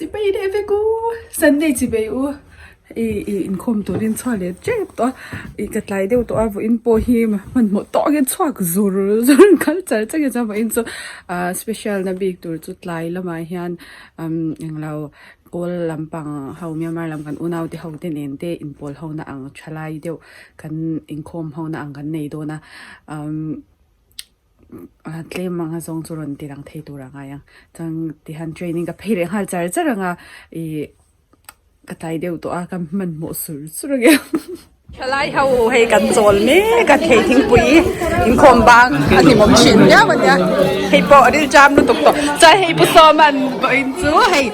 Chibai leh vek u Sunday chibai u ih ih inkhawm turin chhuak leh tep tawh a ih ka tlai deuh tawh a vawiin pawh hi hmanhmawh tawk hian chhuak zur zur in kal char char a chuan vawiin chu ah special na bik tur chu tlai lamah hian umm englo kawl lampang ho Myanmar lam kan unau te ho te nen te inpawl ho na ang thalai deuh kan inkhawm ho na ang kan nei dawn a umm. Tlem anga zawng chu rawn ti lang thei tur a ngai ang. Chuan tihian training ka phei leh nghal char char ang a, ih ka tlai deuh tawh a, ka hmanhmawh sur sur ang em. Thalai ho hei kan chawl mek a, thei thingpui inkhawm bang a hlimawm thin viau a nia, hei pawh ril cham lutuk tawh. Chuan hei Pu Sawman vawiin chu hei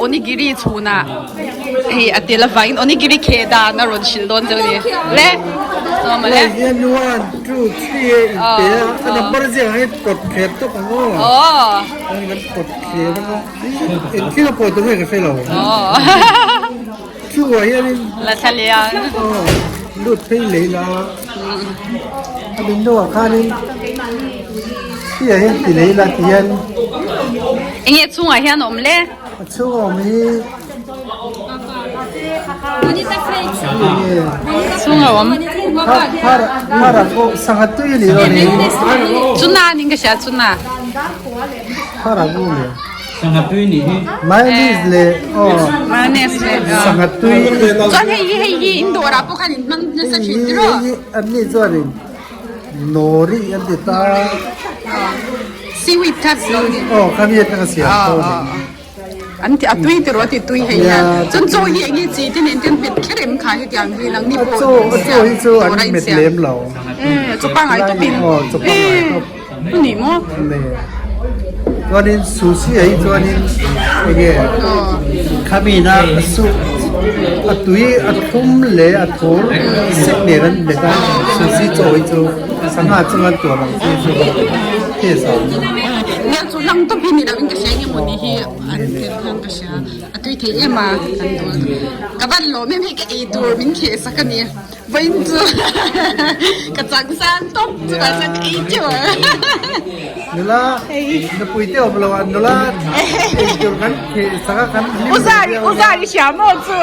onigiri chhunah hei a tel avangin onigiri kheh dan a rawn hrilh dawn chu a ni le. Sawma le. One, two, three a in pe a, a number ziak ang hi kawt thler tawp ang aw. Chuan kan kawt thler ang a, eng thil a pawi tawh nge ka hre lo. Two ah hianin La thla leh ang. Aw, lut phei lei la a min hnungah khanin three ah hian ti lei la ti hian. Enge chhungah hian a awm le? A chhungah awm hi. Chhungah awm. Chuna ning ka hria chuna. Mayonnaise le chuan hei hi hei hi in dawrah pawh khan in hmang nasa thin tiraw. Seaweed kha An ti a tui tiraw a ti tui hei hian chuan chaw hi enge chi te nen te an hmet kher em kha hetiang hi nangni pawh chaw a chaw hi chu an hmet lem lo e chaw pangai tawp in aw chaw pangai tawp a ni maw le chuanin sushi ah hi chuanin enge khami na a su a tui a thlum leh a thur sek nen an hmet a sushi chaw hi chu sangha chunga an tuam ang chi chu taste a awm. Nia chu lang tawp hi ni lo in ka hria enge mawni hi an tel khan ka hria a tui thei em a kan duh ka van lawm em hei ka ei tur min kheh sak a ni vawiin chu ka chang sang tawp chutah chuan ka ei teuh a Nula nupui te awm lo a nula ei tur kan kheh sak a kan hlim Uzari Uzari hria maw chu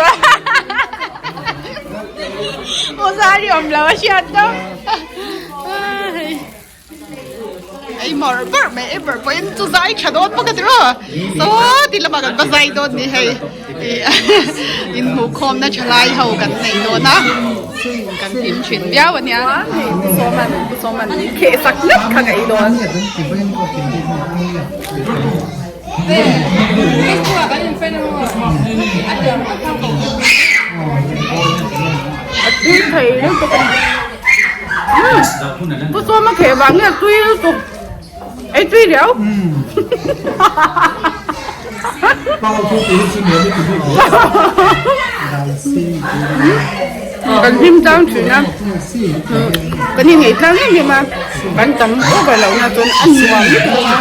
Uzari awm lo a hriat tawp. Ei mar ber mai ei ber pawhin chu zai tha dawn bawk a tiraw saw ti lamah kan va zai dawn ni hei ih inhmuhkhawmna tha lai ho kan nei dawn a kan hlim thin viau a nia hei pu sawman pu sawman kheh sak ngat kha ka ei dawn. A tui thei lutuk a ni. Pu Sawma kheh vang nge a tui lutuk. Ei tui riau. Kan hlim tlang thin a. Kan inngeih tlang em em a. Kan tam over loh na chuan a nuam lutuk a.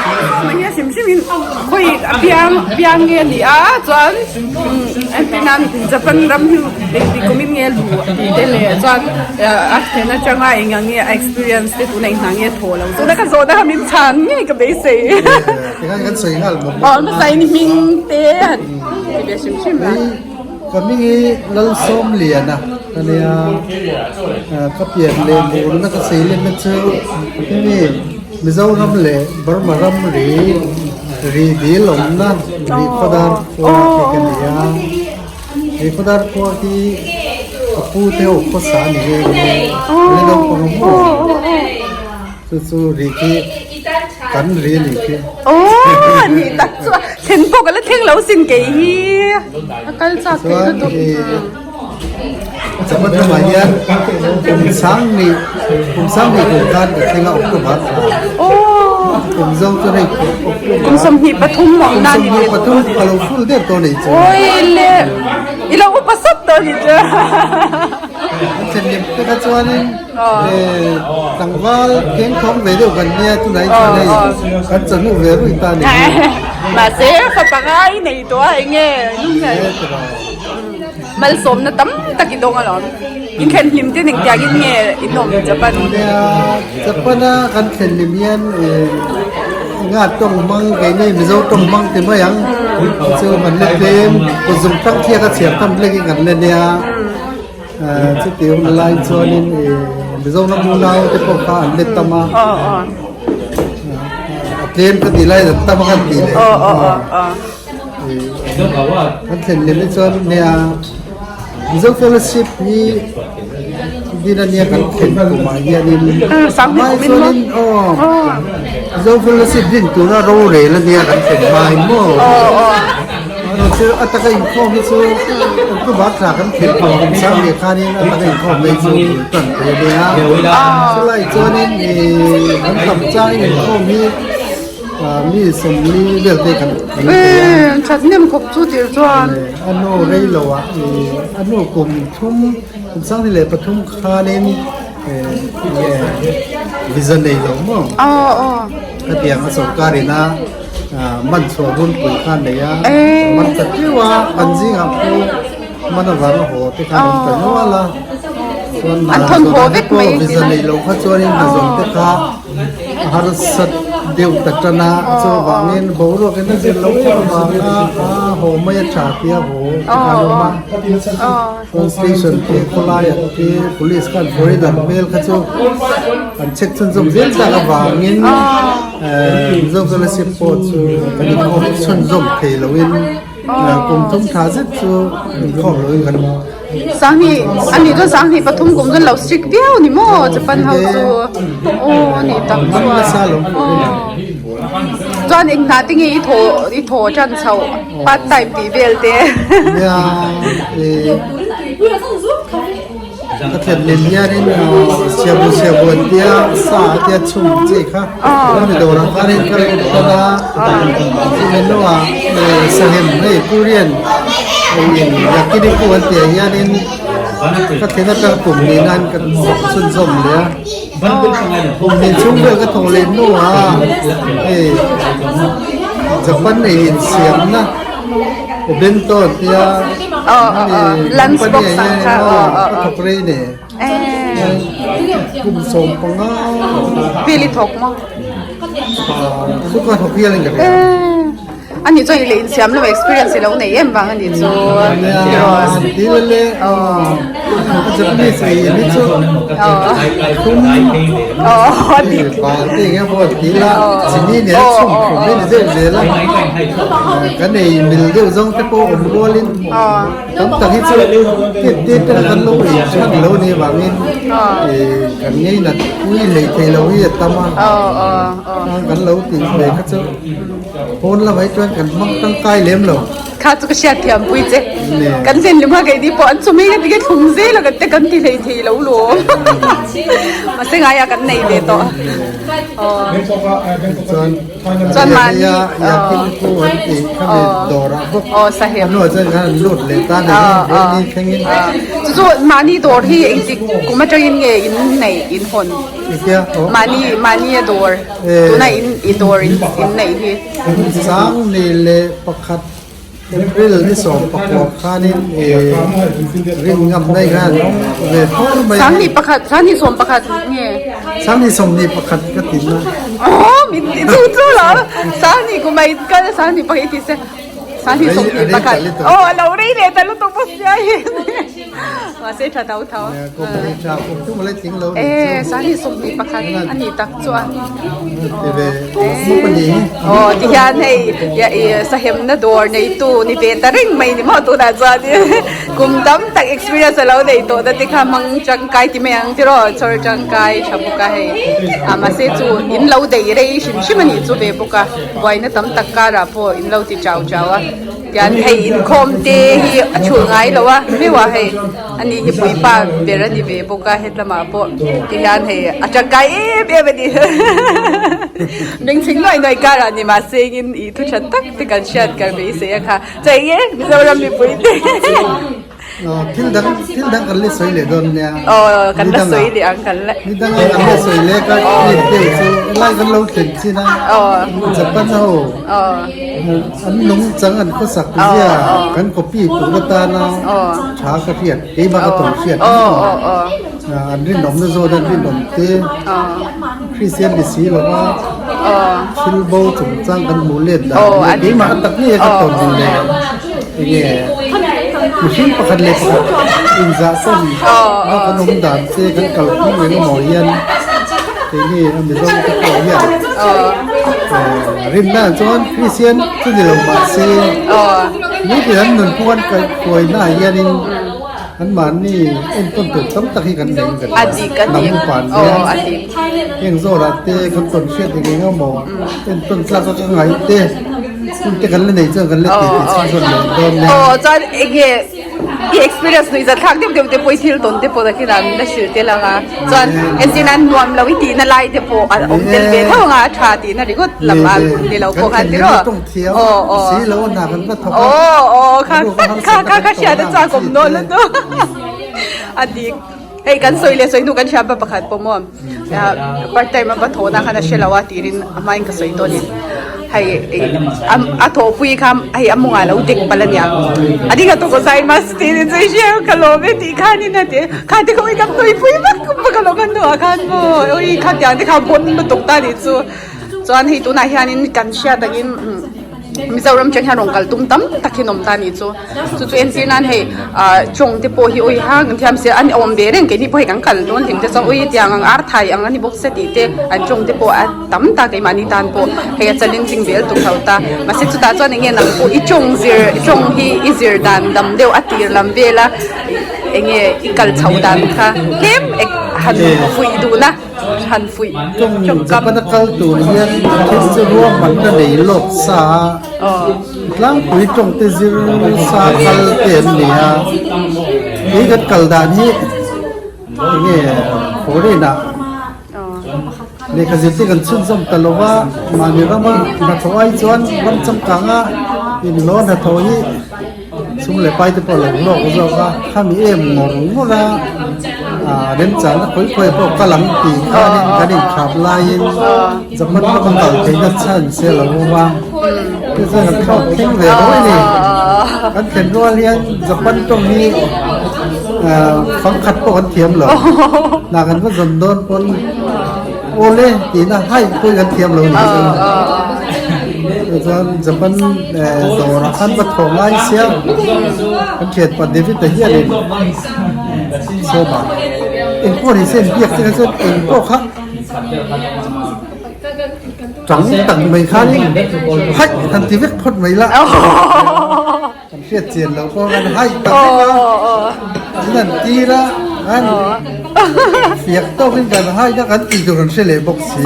Mahni a hrim hrim in khawi a piang piang nge a ni a chuan entir nan Japan ram hi engti kum in nge luh tih te leh chuan a thlen atanga eng ang nge a experience te tuna eng hna nge thaw lo chuan ka zawhna kha min chhan ngei ka beisei. Aw hmasa in hming te han ti ve hrim hrim a. Ka hming hi Lalsawmliana ka nia, ka pian leh murna ka seilenna chu hemi Mizoram leh Burma ram ri ri dil awmna ri khawdar khua khi ka ni a, ri khawdar khua khi ka pu te ho khawsa a ni nghe nghe, a la naupang a maw chu chu ri khi kan ri a nih khi. Aw nih tak chu a thlen pawh ka la thleng lo sin kei hi a kal chak theih lutuk. Chapat lamah hian kum sang nih kum sang nih kum khan ka thleng a October thla. Kum zo chu hei October. Kum 23 mawng na ni. Kum 23 ka lo full der tawh nei chu. Oi le i lo upa sat tawh ni chu. A thlen lem te kha chuanin tlangval kengthawng ve deuh kan nia tunah hi chuan hei kan chawhnu ve rui ta ni. Mahse fapa ngai nei tawh a enge lung Malsawmna tam tak i dawng alawm. In thlen hlim te ning tiangin nge in awm Japan? Nia, Japan a kan thlen hlim hian enga tawng hmang keini Mizo tawng hmang ti mai ang. Chu kan la tlem kut zung tang thliak a chhiar tam hlek in kan la nia. Chuti hun lai chuanin Mizoram unau te pawh kha an let tam a. A tlem ka tih laiin an tam a kan tih leh. Kan thlen lem hi chuan nia Mizo fellowship hi din a nia kan thlen kumah hianin hmai chuanin aw Mizo fellowship din tura rorel a nia kan thlen hmai maw chu a taka inkhawm hi chu October thla kan thlen kum kum sang leh khanin a taka inkhawm mai chu bul tan thei a nia chulai chuanin ih kan tam changin inkhawm hi. Mi sawmli vel te kan kan thei a. Thathnem khawp chu tir chuan. A nu rei lo ah a nu kum thum kum sangni leh pathum khanin visa nei lo maw. Khatiang a sorkar ina man chhuah hun pui kha a nei a. Man ta tiu a kan zingah pawh man avanga haw te khan an ta nual a. Chuan hna zawn te pawh visa nei lo kha chuanin hna zawn te kha. A harsat deuh ta tan a, chuvangin boruakin a zir lo em avanga a haw mai a tha tia haw ti khan a awm a. Chuan station te khawlaiah te police khan foreigner hmel kha chu an check chhunzawm zel tak avangin Mizo fellowship pawh chu kan inkhawm chhunzawm thei loin kum thum tha zet chu inkhawm loin kan Sangni ani chuan sangni pathum kum chuan lo strict viau ni maw Japan ho chu aw ani tak chuan chuan eng hna te nge i thaw i thaw tan chhoh part time tih vel te. Nia eh ka thlen lem hianin siabu siabu an tia sa a tia chhung chi kha ni dawrah khanin ka lo tan a chumi hnungah eh sahim hei Korean Yakiniku an tih ah hianin ka thlen atang kum ni nan ka chhunzawm leh a kum hnih chhung vel ka thawk leh hnuah hei Japan ei insiamna Obento an tia company ah hianin aw ka thawk rei nei kum 15 Vel i thawk maw? Chu ka thawk hial in ka hria. A nih chuan i leh insiam lam experience i lo nei em vang a nih chu Pawn lamah hi chuan kan hmang tangkai lem lo. Kha chu ka hriat thiam pui che. Kan zen lem kha keini pawh an chawm hi ka ti nge thlum zel a kan te kan ti hlei thei lo lawm. Mahse ngaiah kan nei ve tawh. Chuan Chuan mahni Yakiniku an tih kha mi dawrah bawk. Aw saheb. A hnuah chuan khan an lut leh ta ni he ni thleng in. Chu chu mahni dawr hi engtik kum atangin nge in neih in hawn. Mahni mahni a dawr. Tuna in i dawr in in neih hi. Sang ni leh pakhat April ni 14 khanin i rin ngam mai khan ve fur mai. Sang ni pakhat sang ni 11 nge. Sang ni 11 ka ti na. Aw min ti chu chu lo sang ni kumai kal sang ni pakhat i ti se sang ni 11 aw a lo rei leh ta lutuk bawk sia hi. Mahse tha tho tho. E sani 21 a nih tak chuan. Aw ti hian hei sahemna dawr neitu ni ve ta reng mai ni maw tunah chuan kum tam tak experience a lo nei tawh na te kha hmang tangkai ti mai ang tiraw chawr tangkai tha bawk a hei a mahse chu in lo dei rei hrim hrim a nih chu ve bawk a buaina tam tak karah pawh in lo ti chau chau a. Tian hei inkhawm te hi a chhulh ngai lo a meuh a hei ani hi puipa ber a ni ve bawk a hetlamah pawh ti hian hei a tangkai em em a ni bengchheng nuai nuai karah ni mahse engin ih thu tha tak te kan hriat kar beisei a kha chei nge Mizoram mipui te. Thil dang thil dang kan la sawi leh dawn nia. Aw kan la sawi leh ang kan la. Ni dang kan la sawi leh ka clip deuh chu helai kan lo thlen chin a. Japan ho an nung chang an khawsak zia kan copy tur atana tha ka hriat keimah ka tawng hriat an rinawmna zawn an rinawm te. Kristian ni si lova thil bo chungchang kan hmuh let dan hi keimah a tak ngei a ka tawn duh leh enge mihring pakhat leh pakhat inzah tawn a kan awm dan te kan kalphung eng emaw hian keini a Mizo te pawh hian rinna chuan Kristian chu ni lo mahse nitin an nunphung an kaihhruaina ah hianin Anmahni entawn tur tam tak hi kan nei in ka hria. Hnam upan hian heng zawrah te kan tawn hriat eng eng emaw entawn tlak a ka ngaih te hun te kan la nei chuan kan la ti ti chhun zawn leh dawn nia. Aw chuan enge i experience nuih zat thlak deuh deuh te pawh i thil tawn te pawh takin an la hrilh tel ang a chuan entir nan nuam lo i tihna lai te pawh a awm tel ve tho ang a a tha tihna ringawt lam a ni lo pawh khan tiraw aw aw. Aw aw kha kha kha ka hriat a chak awm dawn lutuk a dik hei kan sawi leh sawi hnu kan hriat pa pakhat pawh maw part time a va thawhna khan a hre lo a tirin a hmain ka sawi tawh a ni hei a thawhpui kha hei a mawngah lo dek palh a nia a ding a tawk a zai mas tiin in sawi hriau ka lawm e tih khanin a ti kha te kha ui ka tuipui vak vak alawm a hnuah khan maw ui khatiang te kha bawn lutuk ta nih chu chuan hei tunah hianin kan hriat angin. Mizoram chang hian rawn kal tum tam tak hi an awm ta a nih chu. Chu chu entir nan hei ah chawng te pawh hi ui hang an thiam sia an awm ve reng keini pawh hei kan kal dawn hlim te chuan ui tiang ang ar thai ang a ni bawk se tih te an chawng te pawh a tam ta keimahni tan pawh hei a challenging vel tuk lo ta. Mahse chutah chuan eng nge nang pawh i chawng zir chawng hi i zir dan dam deuh a tir lam vel a eng nge i kal chho dan kha tlem han fuih duhna. Han fuih Tawng Japan a kal tur hian thil chu ruahmanna nei lawk sa a, tlangpui tawng te zir sa kal te an ni a, kei kan kal dan hi enge foreign ah lehkha zir te kan chhunzawm ta lo va, mahni rama hnathawh ai chuan ram changkanga inhlawh hnathawh hi Sum leh pai te pawh a lo hlawk zawk a, khami em ngawr ngawr a, ah remchangna khawi khawi pawh kal ang tih khanin kan inkhap laiin Japan ram a kal theihna chhan se a lo awm a, chu chuan kan thlawk thleng ve dawn a ni. Kan thlen rual hian Japan tawng hi ah fangkhat pawh kan thiam lo, hna kan va zawn dawn pawn Awle tihna haih pawhin kan thiam lo ni chu. Chuan Japan dawrah khan va thawh ngai sia kan thian pa David a hianin sawma engpawh ni se biak te kha chuan engpawh kha tang tak mai khanin haih han ti vek phawt mai la. Kan hriat chian loh pawh kan haih ta vek a, an han tir a, an fiak tawkin kan haih a, kan tih tur kan hre leh bawk si.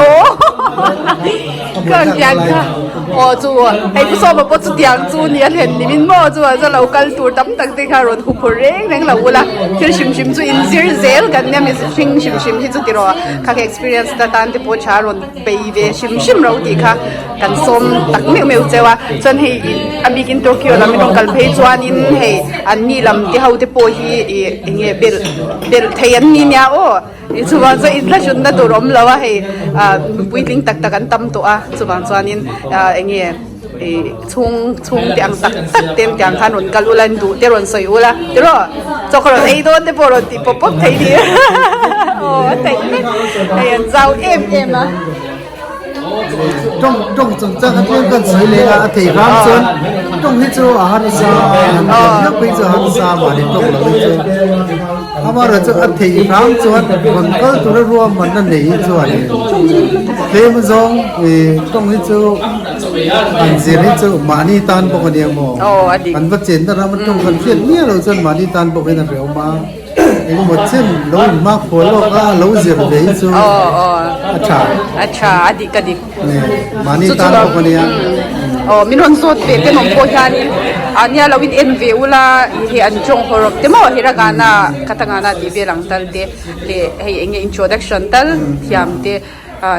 Ka tiang kha aw chu hei pu sawma pawh chu tiang chu ni a thlen nimin maw chu a lo kal tur tam tak te kha rawn huphur reng reng lo ula thil hrim hrim chu inzir zel kan nia mi hring hrim hrim hi chu tiraw kha ka experience ta tan te pawh tha rawn bei ve hrim hrim ro tih kha. Kan sawm tak meuh meuh cheu a, chuan hei a bikin Tokyo lam in rawn kal phei chuanin hei an ni lam te ho te pawh hi ih eng nge belh belh thei an ni nia aw ih chuvang chuan inthlahrunna tur awm lo a hei ah puitling tak tak an tam tawh a chuvang chuanin ah eng nge ih chhung chhung te ang tak tak te an tiang khan rawn kal ula an duh te rawn sawi ula tiraw chaw ka rawn ei dawn te pawh rawn tih pawp pawp thei ni aw a theih vek hei an zau em em a. Tawng tawng chungchang a tlem kan sawi leh a, a thei hram chuan tawng hi chu a harsa a, han thiam hlauh phei chu a harsa mahni tawng lo hi chu amaherawhchu a thei hram chuan rawn kal tura ruahmanna nei hi chuan tlem zawng ih tawng hi chu han zir hi chu mahni tan bawk a nia maw kan va chenna ram atawng kan hriat miah loh chuan mahni tan bawk in a hrehawm a. Engemaw chen lo in hma khual lawk a lo zir ve hi chu a tha. A tha a dik a dik. Mahni tan bawk a nia. Aw min rawn zawt ve te mawm pawh hianin a nia lo in en ve ula hei an tawng haw rawp te maw hiragana katakana tih vel ang tal te leh hei enge introduction tal thiam te.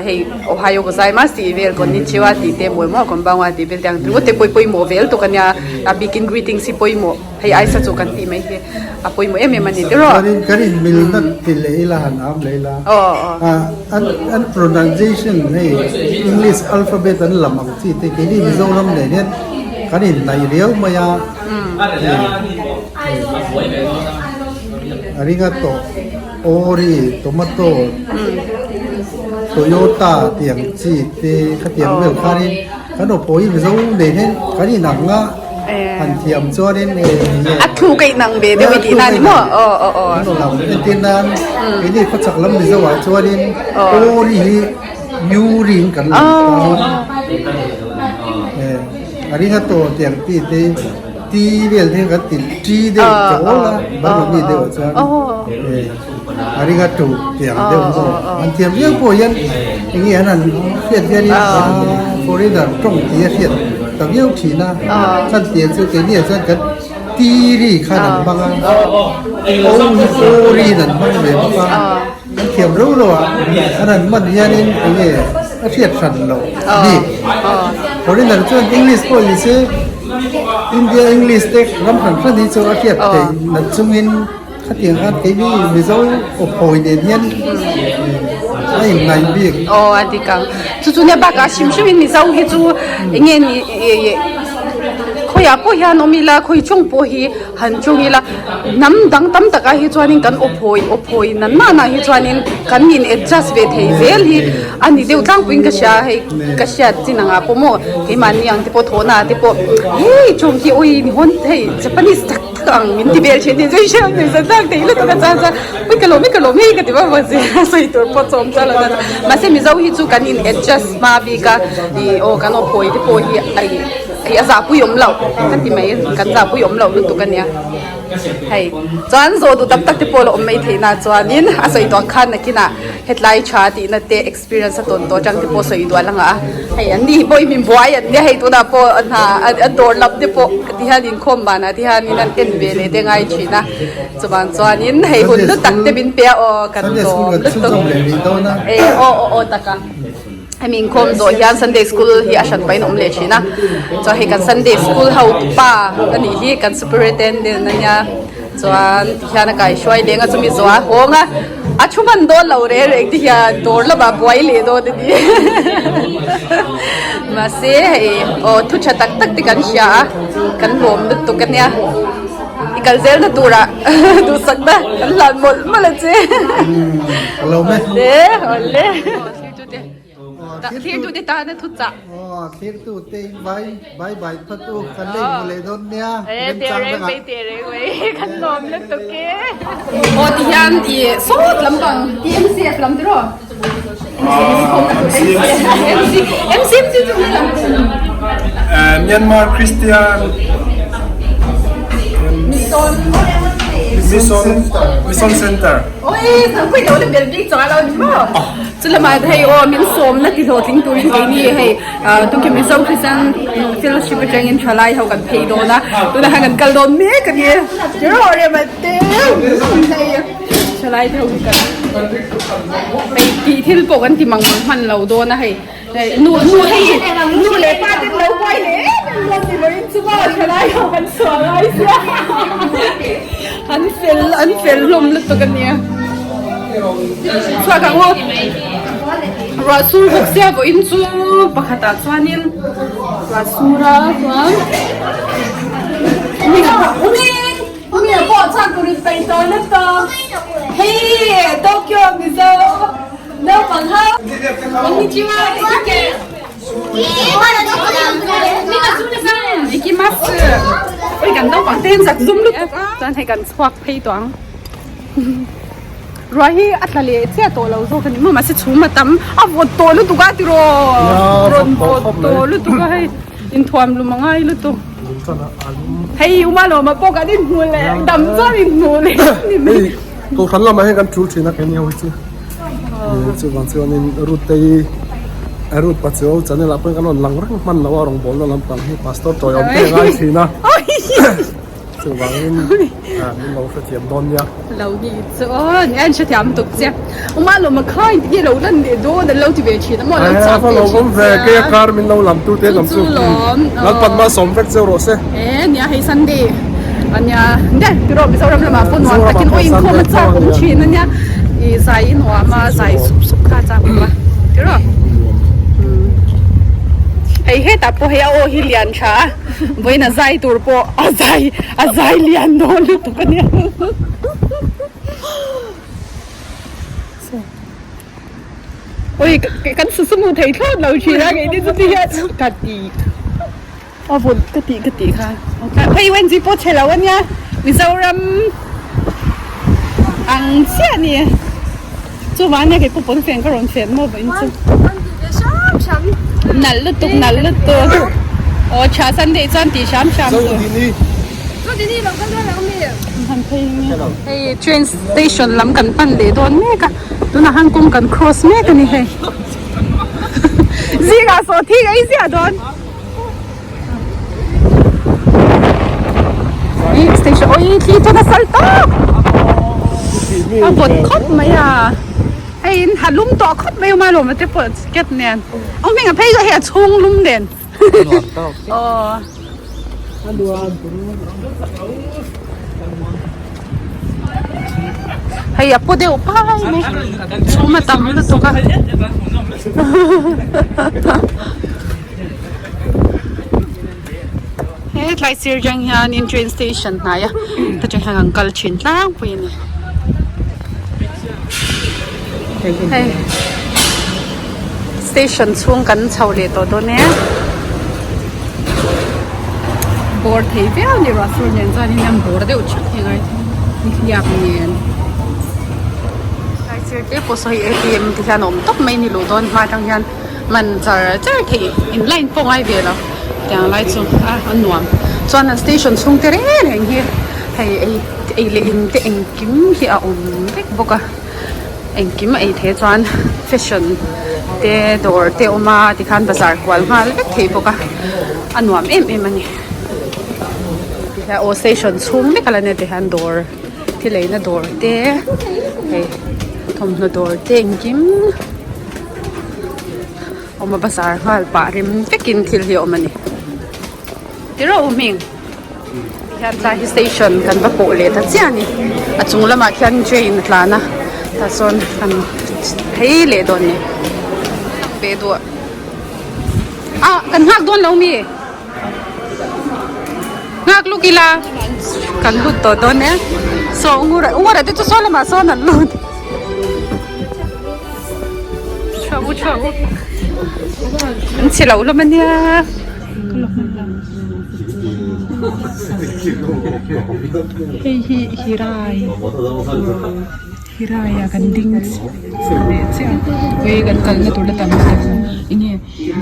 Hei Ohio gozaimasu tih vel konnichiwa tih te mawi maw konbanwa tih vel te ang ringawt te pawh pawimawh vel tuk a nia a bikin greetings hi pawimawh hei aisa chu kan tih mai hi a pawimawh em em a ni tiraw. Chuanin kan inmilna ti leh ila han am leh ila an an pronunciation hei English alphabet an lam ang chi te keini Mizoram nen hian kan inhnaih riau mai a a ringa tawh. Ori, tomato, Toyota tih ang chi te khatiang vel khanin kan aw pawh hi Mizo nen hian kan inang a han thiam chuanin A thluk a inang ve deuh i tih na ni maw? Aw aw aw. Kan aw lam entir nan keini khawchhak lam Mizo ah chuanin aw ri hi U ri in kan lam ta a ring a tawh tih ang chi te Ti vel te kan ti ṭi deuh chawl a, Burma mi deuh ah chuan a ring a ṭuh tih ang deuh maw. An thiam viau pawh hian eng nge an han hriat hianin foreigner tawng tih a hriat ta viau thin a. Chan tih chu keini ah chuan kan ti ri khan an hmang a, o hi o riin an hmang ve bawk a. An thiam reuh reuh a, an han hman hianin eng nge a hriat hran loh bik. Foreigner chuan English pawh ni se India English te ram hran hran hi chu a hriat theih nat chungin khatiang khan keini Mizo aw phawi nen hian a inngaih bik. Aw a dik ang. Chu chu nia bakah hrim hrimin Mizo hi chu eng nge ni khawiah pawh hian awm ila khawi chung pawh hi han chung ila hnam dang tam takah hi chuanin kan aw phawi aw phawi nan nan ah hi chuanin kan in adjust ve thei zel hi a ni deuh tlangpuiin ka hria hei ka hriat chin angah pawh maw keimahni ang te pawh thawhna ah te pawh hei chawng hi awi ni hawn hei Japanese tak tak ang min ti vel thin tih chu hriat nuih zat zat thei lutuk a chuan chuan ui ka lawm e ka lawm hei ka ti vak vak zel a sawi tur pawh chawm chuan lo mahse Mizo hi chu kan in adjust hma bik a ih aw kan aw phawi te pawh hi a ih hei a zahpui awm loh ka ti mai kan zahpui awm loh lutuk a nia hei chuan zawh duh tam tak te pawh la awm mai theih na chuanin a sawi tawh ang khan nakinah hetlai tha tihna te experience a tawn tawh atang te pawh sawi dual anga a hei an ni hi pawh hi min buai an nia hei tunah pawh a hna a dawr lam te pawh ti hian inkhawm banah te hianin an en ve leh te ngai thin a chuvang chuanin hei hun hlu tak te min pe a aw kan lawm lutuk e aw aw aw taka. Hemi inkhawm zawh hian Sunday School hi a hran pahin a awm leh thin a, chuan hei kan Sunday School ho pa a nih hi kan Superintendent a nia chuan ti hian a kaihruai leng a chumi zawh a hawng a, a thu hman dawn lo reng reng ti hian dawr lamah buai leh dawn a ni mahse hei aw thu tha tak tak te kan hria a kan lawm lutuk a nia i kal zel na turah duhsakna kan hlan mawlh mawlh a che. Awle awle. Thirtute tana thu chah. Aw thirtute in vai bye bye phawt u kan lei hmu leh dawn nia. E tehreng mai tehreng mai kan lawm lutuk e. Aw ti hian i sawt lampang TMCF lam tiraw? MC MC chu lam. Myanmar Christian Mission Mission Center. Oi thangpui lo la bel bik chuang a lo ni maw? Chu lamah hei aw min sawmna ti hlawhtling turin keini hei tukin Mizo Christian Fellowship atangin thalai ho kan phei dawn a tunah khan kan kal dawn mek a ni tiraw rem a te hei thalai te ho hi kan hei tih thil pawh kan ti mang mang hman lo dawn a hei nu nu hei nu leh pa te lo buai leh em em dawn ni loin chu maw thalai ho kan chhuah ngai sia an fel an fel hlawm lutuk a nia. Chhuak ang u. Ruah sur bawk sia vawiin chu pakhatah chuanin ruah sur a chuan Uming! Uming a pawh chhuak turin peih tawh lutuk. Hei Tokyo Mizo naupang ho. Konnichiwa Kike. Ikimasu. Oi kan naupang te hian zak zum lutuk a. Chuan hei kan chhuak phei tawh ang. Ruah hi a tla leh chiah tawh lo zawk a ni maw mahse chhum a tam a vawt tawh lutuk a tiraw rawn vawt tawh lutuk a hei inthuam lum a ngai lutuk hei uma lawma pawh kan inhmu leh dam chuan inhmu leh ni mai Kohhran lamah hian kan tul thin a keini ho hi chu chuvang chuanin route te hi route pachuau channel ah pawhin kan rawn lang reng hman lo a rawngbawlna lampang hi pastor tawiawm te a ngai thin a. Chuvangin min lo hrethiam dawn nia. Lo ni chuan en hrethiam tuk che. Uma lo ma khai ti nge lo lan leh dawn an lo ti ve thin a maw lo chak ve thin ve kei a kar min lo lam tu te lam chu. Lalpan ma sawm vek cheu rawh se. E nia hei Sunday ania de tiro Mizoram lamah pawh nuam takin aw inkhawm a chak awm thin ania i zai i nuam a zai sup sup kha a chak awm a tiro. Hei hetah pawh hei a aw hi lian tha a. Vawiin a zai tur pawh a zai a zai lian dawn lutuk a nia. Oi kan su su mu thei thlawt lo thin a keini chu ti hian ka ti a vawt ka tih ka tih kha hei Wendy pawh chhe lo ania Mizoram ang chiah a ni chuvang ania kei pawh pawnfen ka rawn fen maw vawiin chu nalh lutuk nalh lutuk aw tha Sunday chuan tih hram hram tur. Hei train station lam kan pan leh dawn mek a tunah khan kawng kan cross mek a ni hei zingah saw thing ei ziah dawn ih station awii thli chu nasa tawp a vawt khawp mai a hei in ha lum tawh khawp mai awm a lawm te pawh ket nen awm heng a phei chu hei a chhung lum nen aw. Hei a paw deuh pai mai chhum a tam lutuk a he tlai sir atang hianin train station hnai a ta tang hian an kal thin tlangpui a ni hei station chhung kan chho leh tawh dawn e bawr thei viau a ni ruah sur nen chuanin an bawr deuh thut hi ngai nihliap nen tlai sir te pawh saw hei A T M te hian a awm tawp mai a ni luh dawn hma atang hian man char char thei in line pawh ngai ve lo tiang lai chu a a nuam chuan an station chhung te reng reng hi hei ei ei leh in te engkim hi a awm vek bawk a. Engkim a ei theih chuan fashion te dawr te a awm a tikhan bazar kual nghal vek thei bawk a a nuam em em a ni aw station chhung vek a la nia tihian dawr thil eina dawr te hei thawmhnaw dawr te engkim a awm a bazar nghal pah rem vekin thil hi a awm a ni tiraw u hming. Hian tlai hi station kan va pawh leh ta chiah a ni a chung lamah khian train a tlan a tah sawn kan phei leh dawn a ni ve duah ah kan nghak dawn lo mi nghak luk ila kan lut tawh dawn e saw ungura ungura te chu saw lamah sawn an lut chhuak u chhuak u an chhe lo hlawm a nia. Hei hi hirai hirai ah kan ding leh chiah a hei kan kalna tur la tam tak enge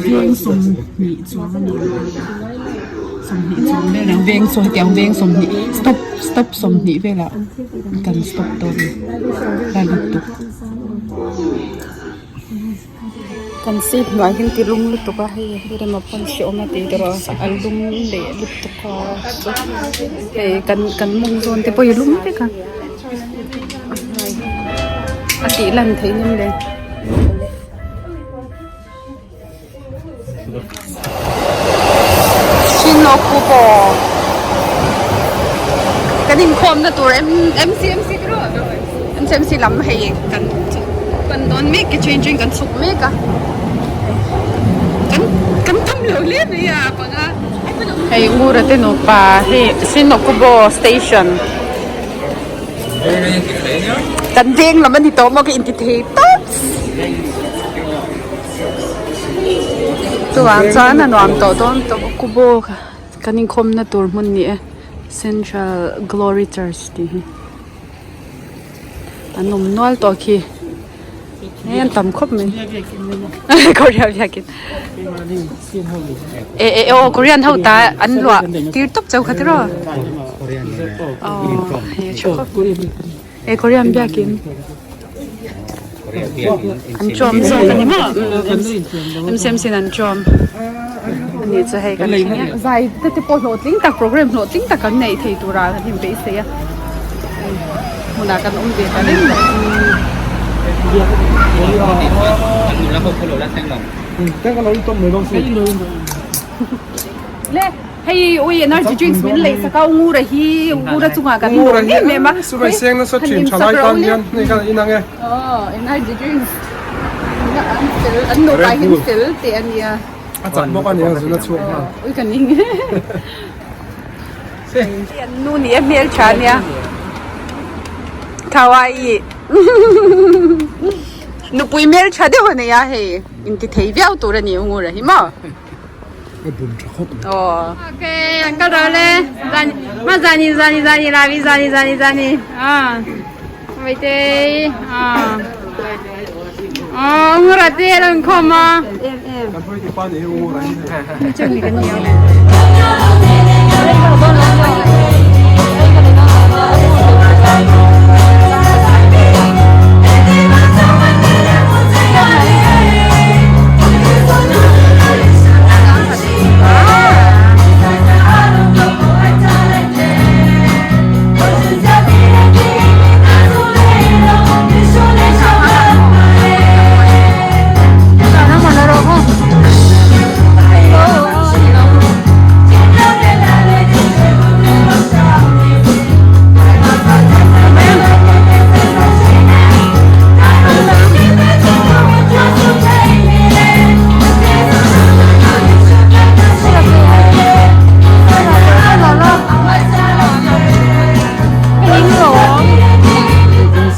veng 20 chuang a ni a 20 chuang vel ang veng saw hetiang veng 20 stop stop 20 velah kan stop dawn a la lutuk. Kan seat hnuai hi ti lum lutuk a hei rema pawn hreawm a tih erawh a lum leh lutuk a hei kan kan mawng zawn te pawh hi lum vek a a tih lan theih ngam le. Shinokkubo kan inkhawmna tur MCMC te rawh MCMC lam hei kan pan dawn mek a changing kan chhuk mek a kan kan tam lo hle mai a panga hei Ngura te nupa hei Shinokkubo station kan veng lam a ni tawh maw ka inti thei tawp. Chuvang chuan a nuam tawh dawn tawh Kubo kan inkhawmna tur hmun ni e Central Glory Church tih hi an awm nual tawh khi hei an tam khawp mai Korea biakin e e aw Korean ho ta an luah tir tawp chauh kha tiraw aw hei a tha khawp E Korean biakin an chawm zawk a ni maw MCMC in an chawm a ni chu hei kan thleng e zai te te pawh hlawhtling tak program hlawhtling tak kan neih thei tura kan inbeisei a hmunah kan awm ve ta reng mai. Hei ui energy drinks min lei sak a u Ngura hi u Ngura chungah kan lawm em em a. Surai seng nasa thin tha lai tan hian hei khan a inang e. Aw energy drinks an fel an nupa hi an fel teh a nia. A chak bawk a nia zuna chhuak nghal. Ui ka ning. Hei an nu ni e hmeltha a nia. Kawaii. Nupui hmel tha deuh a nei a hei inti thei viau tur a ni u ngur a hi maw. Ka bum tha khawp mai. Aw. Ok an kal ro le zan ma zani zani zani ravi zani zani zani a vaitei a aw ngur a te lo inkhawm a. Kan hruai ti pa ni hi u ngur a hi.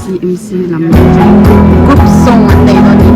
CMC lam group song an nei dawn a ni.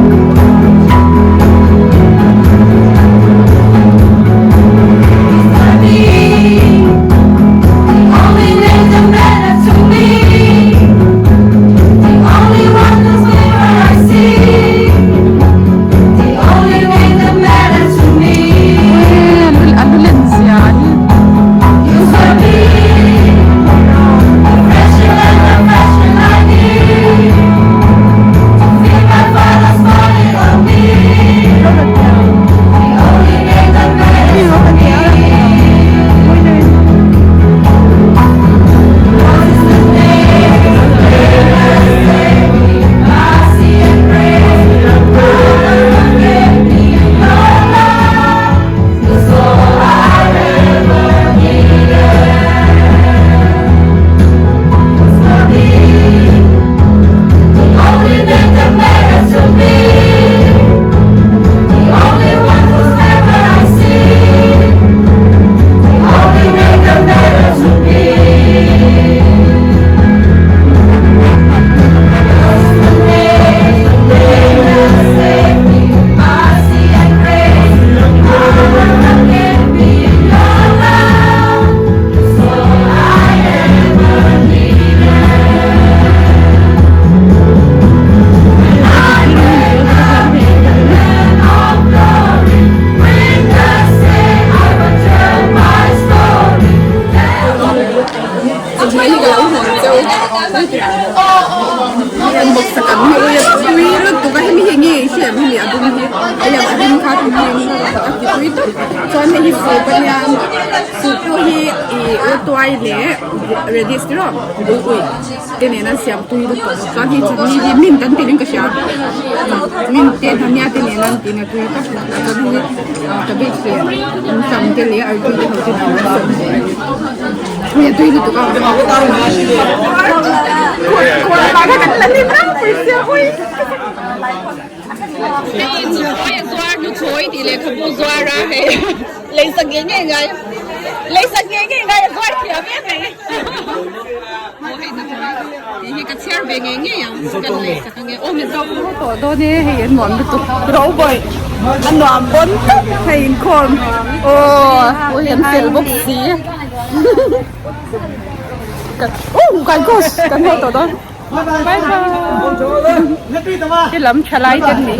Te nen an siam tui lutuk chuan hei chutney hi mint an tiin ka hria mint te dhania te nen an tiin a tui tak chuan hei cabbage leh antam te leh artui te ho te nen an siam bawk a ni hei a tui lutuk a hei nuthlawi a zuar nuthlawi tih lehkhabu zuar a hei leisak ngei ngei ngai leisak ngei ngei ngai a zuar thiam em mai aw hei tih hi ka chhiar ve ngei ngei ang kan leisak ange aw mizo tawh dawn e hei an nuam lutuk ro bawih a nuam pawn tawp hei inkhawm aw ui an fel bawk si aw kai gosh kan haw tawh dawn. Bye bye. He lam tha lai ten ni.